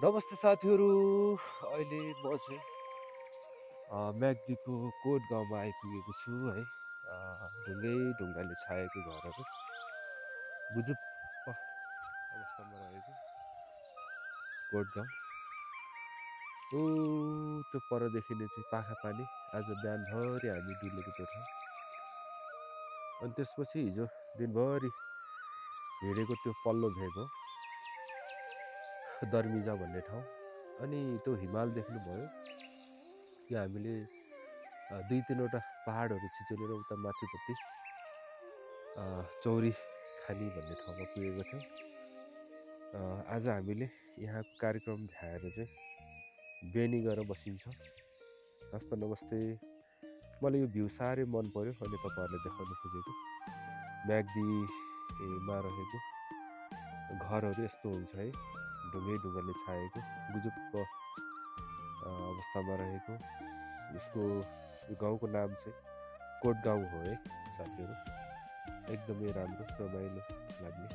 नमस्ते साथीहरू। अहिले म चाहिँ म्याग्दीको कोट गाउँमा आइपुगेको छु है। ढुङ्गाले छाएको घरहरू बुजुप्प अवस्थामा रहेको कोट गाउँ। त्यो पर देखिने चाहिँ पाखा पानी। आज बिहानभरि हामी डुलेको त्यो ठाउँ। अनि त्यसपछि हिजो दिनभरि हिँडेको त्यो पल्लो भेग हो दर्मिजा भन्ने ठाउँ। अनि त्यो हिमाल देख्नुभयो। त्यो हामीले 2-3वटा पहाडहरू छिचेलेर उता माथिपट्टि चौरी खानी भन्ने ठाउँमा पुगेको थियौँ। आज हामीले यहाँको कार्यक्रम भ्याएर चाहिँ बेनी गएर बसिन्छौँ। हस्त नमस्ते। मलाई यो भ्यू साह्रै मन पर्यो अनि तपाईँहरूलाई देखाउन खोजेको। म्याग्दीमा रहेको घरहरू यस्तो हुन्छ है, ढुङ्गाले छाएको बुजुप्प अवस्थामा रहेको। यसको यो गाउँको नाम चाहिँ कोट गाउँ हो है साथीहरू। एकदमै राम्रो रमाइलो लाग्ने